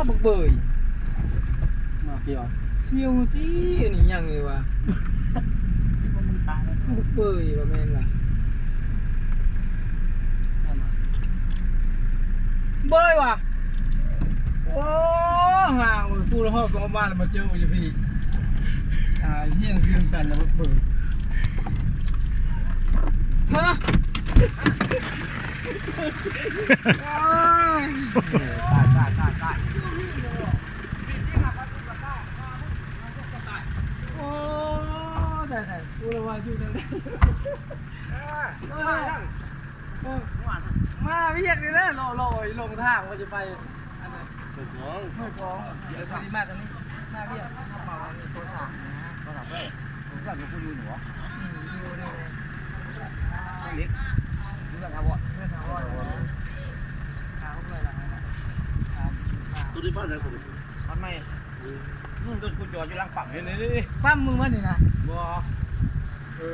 ບັກເບີຍ ມາພີ່ວ່າ ສ່ຽວຕິ ອັນນີ້ຫຍັງນີ້ຫວາ ຄືບັກເບີຍວ່າແມ່ນຫວາ ເບີຍຫວາ ໂອ້ ຫ່າງເວີຍ ປູລະຮອດກໍເອົາມາແລ້ວມາເຈີຢູ່ພີ້ ຕາຍ ຮຽນຄືກັນແລ້ວບັກເບີຍ ຮະ ຕາຍ ຕາຍ ຕາຍ ຕາຍ ໂອ້ ຕາຍ ຕາຍ ກູລະວ່າຢູ່ທາງໃດ ເອີ ເອີ ມາວຽກນີ້ແຫຼະ ເລາະໆ ລົງທາງວ່າຈະໄປ ອັນນັ້ນ ຫ້ວຍຂອງ ຫ້ວຍຂອງ ດຽວຊິມາທາງນີ້ ມາວຽກ ມາເປົ່າອັນນີ້ກໍ່ສ້າງນະ ກໍ່ສ້າງເພິ່ນ ເຮືອນຢູ່ນີ້ຫວາ ອືມ ຢູ່ນີ້ແຫຼະ ເຮືອນເຫຼັກ ເຮືອນຖາວອນ ເຮືອນຖາວອນນະ ຫາເຮົາເມື່ອຍຫຼັງນັ້ນນະ ຕົວນີ້ບ້ານໃດຕົວນີ້ ບ້ານໃໝ່ ອືມ ໂດນກູຈອດຢູ່ຫຼັງປ້ຳ ເຫັນນີ້ ປ້ຳມຶງວະນີ້ນະ ບໍ່ ເອີ